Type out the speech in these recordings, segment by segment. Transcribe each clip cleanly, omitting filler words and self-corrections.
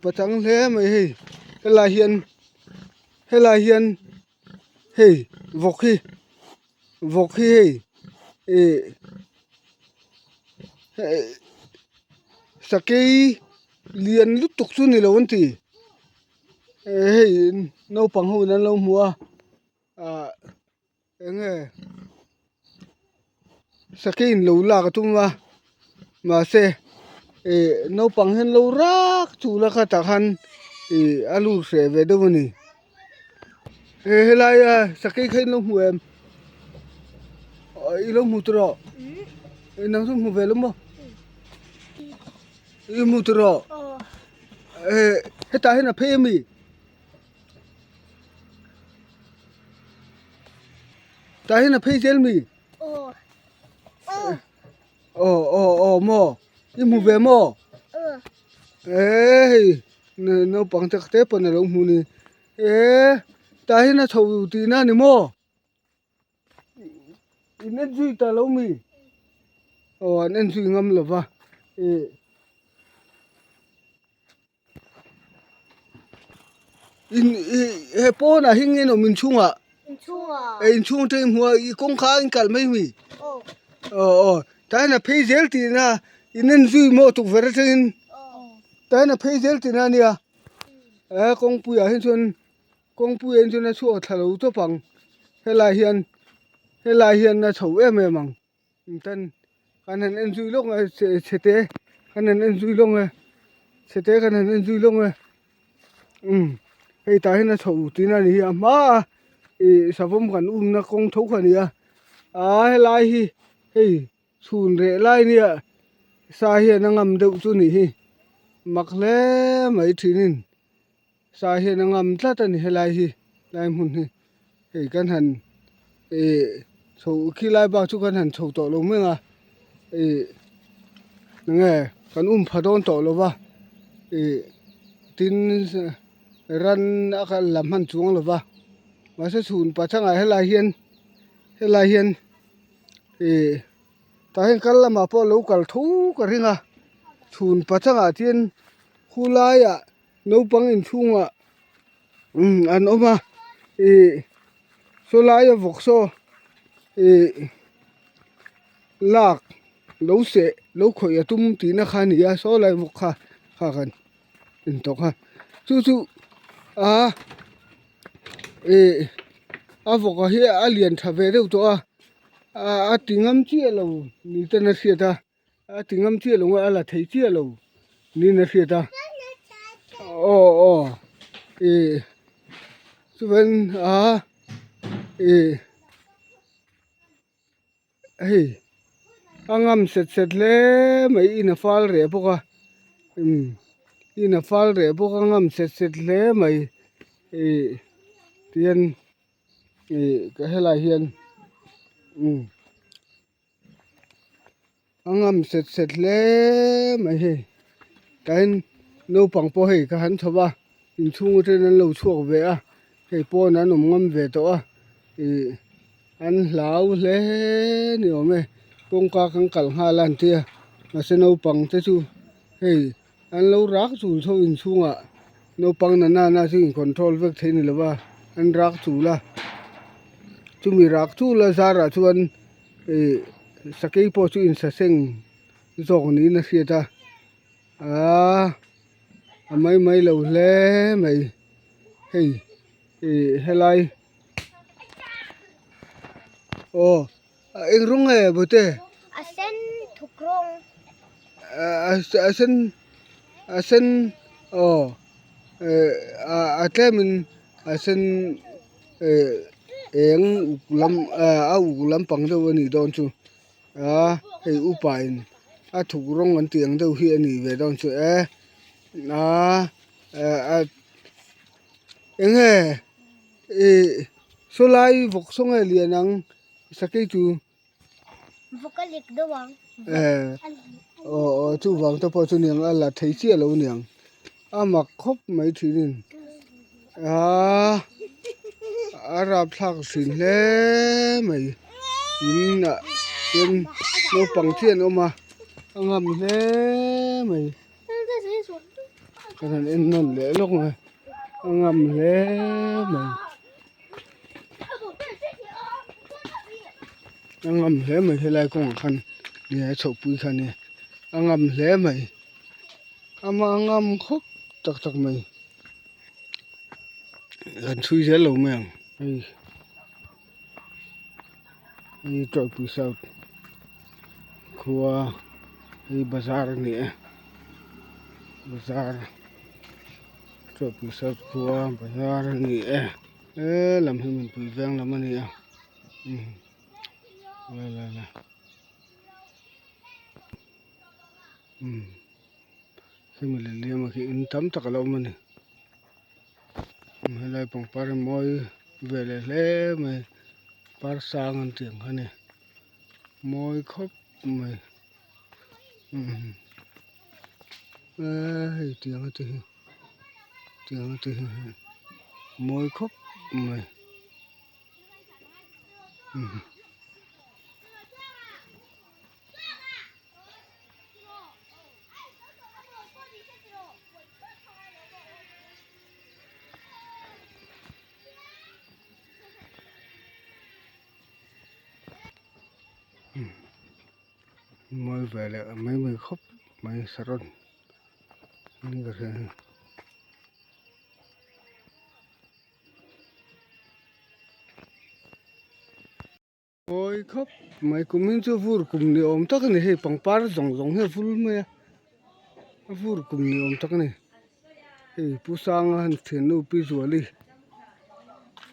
pachang hle mai hei helai hian helai hian hei vawk hi vawk hi hei ih sakei lian lutuk chu ni lo an ti hei naupang ho in an lo hmu a ah. Eng nge sakei in lo lak a tum a mahse ih naupang hian lo rak chul a khatah khan ih a lut hreh ve deuh a ni he helaia sakei kha in lo hmu em i lo hmu tawh rawh nang chu hmu ve lo maw i hmu tawh rawh hetah hian a phei ami. Tah hian a phei zel mi? Aw aw aw maw i hmu ve maw? Eee hei naupang te te pawn a lo hmu ni eee tah hian a chho tihna a ni maw? In en zui ta lo mi? Aw an en zui ngam lo va ih. In ih he pawnah hi nge awm inchhungah inchhungah eh inchhung atangin hmu a ih kawngka a inkal mai mi aw aw aw tah hian a phei zel tihna in en zui maw tukverh atangin tah hian a phei zel tihna a nia eh kawngpuiah hian chuan kawngpuiah hian chuan a chhuak thla lo tawp ang helai hian helai hian a chho em em ang. Tan kan han en zui lawk a chhe te kan han en zui lawk a chhe te kan han en zui lawk a umm hei tah hian a chho tihna a ni hi a hma a ih savawm kan umna kawng tho kha a ni a aa helai hi hei chhun reh lai nia sa hian a ngam deuh chu a nih hi mak hle mai thinin. Sa hian a ngam tlat a ni helai hi lai hmun hi hei kan han ih chho khi lai bak chu kan han chho tawh lo mai ang a ih enge kan um pha dawn tawh lo va ih tin ran a kal la hman chuang lo va mahse chhun pachangah helai hian helai hian ih tah hian kal lamah pawh lo kal tho ka ring a chhun pachangah chuan khulaiah. Naupang inchhungah umm an awm a ih saw laia vawk saw ih lak lo seh lo khawih a tum tihna kha a ni a saw lai vawk kha kha kan intawk a chu chu a ih a vawk hi a lian tha ve deuh tawh a a ti ngam chiah lo ni ten a hriat a. A ti ngam chiah lo a a la thei chiah lo niin a hriat a aw aw ih chuan a ih hei a ngam set set hle mai in a fal reh bawk a umm in a fal reh bawk a ngam set set hle mai ih tihian ih ka helai hian umm. A ngam set set hle mai hei tain naupang pawh hei ka han chho va inchhung atangin an lo chhuak ve a hei pawn an awm ngam ve tawh a ih an hlau hle ni awm e kawngka kan kalh nghal a an tia mahse naupang te chu hei an lo rak chul chho inchhungah naupang na nana chu in control vek thei ni lova an rak chul a chumi rak chul a zarah chuan ih sakei pawh chu insaseng zawk niin a hriat a aaa a mai mai lo hle mai hei ih helai aw. A eng rawng nge bawte? A sen thuk rawng. A sen a sen aw a tlemin a sen eng uk lam a uk lampang deuh a nih dawn chu a hei upa in a thuk rawng an tih ang deuh hi a nih ve dawn chu e a eng nge ih saw lai vawk saw nge lian ang. Sakei chu Vawk a lek deuh ang. Eh aw aw chuvang te pawh chu niang a la thei chiah lo niang a mak khawp mai thinin aa a rapthlak thin hle mai in ah chuan naupang chiah an awm a a ngam hle mai. Kan han en nawn leh lawk mai a ngam hle mai a ngam hle mai helai kawngah khan lei a chhoh pui kha a ni a ngam hle mai ama ngam khawp tak tak mai kan chhui zel lo mai ang hei hei tawlhpui south khua hei bazar a ni a bazar tawlhpui south khua bazar a ni e he lam hi mipui veng lam a ni a umm la la la umm hemi lehliam ah khian in tam tak a lo awm a ni helai pangpar hi mawi ve leh hle mai par sang an tih ang kha a ni mawi khawp mai umm eee hei tiang te hi tiang te hi mawi khawp mai umm. Mawi ve leh mai mai khawp mai saron ni ka hria a. Mawi khawp mai kum in chu vur kum ni awm tak a ni hei pangpar zawng zawng hi a vul mai a a vur kum ni awm tak a ni hei pu sanga han thiannu pi zuali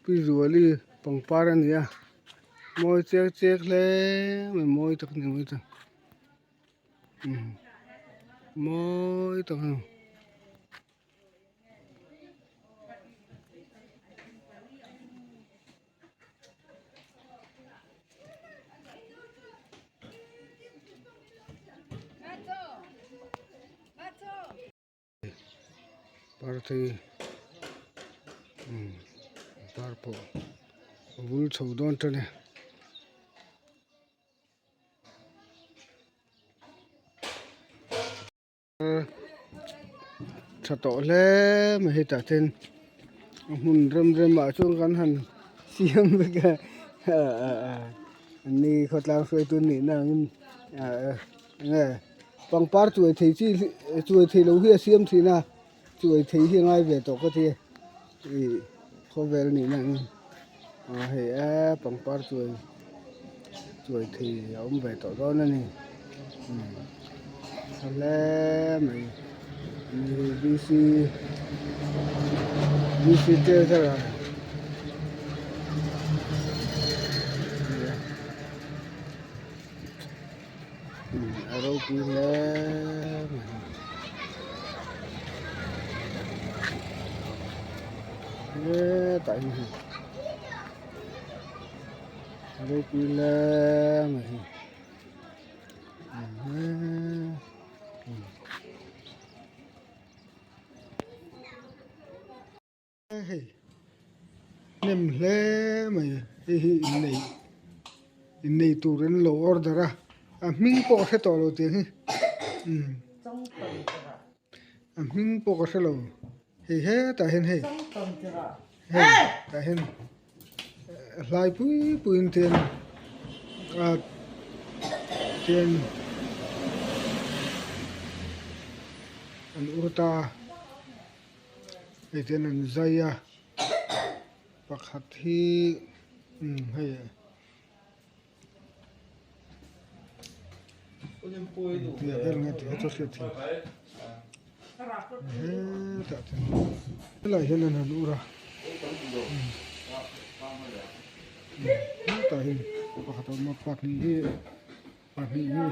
pi zuali pangpar a ni a mawi chek chek hle mai mawi tak a ni mawi tak umm mawi tak a ni. Parthei umm par pawh a vul chho dawn tan e. Tha tawh hle mai hetah ten a hmun rem rem ah chuan kan han siam vek a ni khawtlang hruaitu nih na angin enge pangpar chuai thei chi chuai thei lo hi a siam thin a chuai thei hi a ngai ve tawh ka ti ih khawvel nih na angin hei e pangpar chuai chuai thei a awm ve tawh dawn a ni. Tha hle mai bc bc treasurer a ropui hle mai hetah hian hei a ropui hle mai hei. Hei hnem hle mai hei hi innei innei tur an lo order a a hming pawh ka hre tawh lo tih hi umm a hming pawh ka hre lo hei hetah hian hei hei tah hian. hlai pui pui in ten a ten an ur ta hei ten an zai a pakhat hi umm hei tia vel nge tih hi chu hriat theih hetah chuan helaiah hian an han ur a hetah hian pakhat a awm a pahnih hi pahnih hi.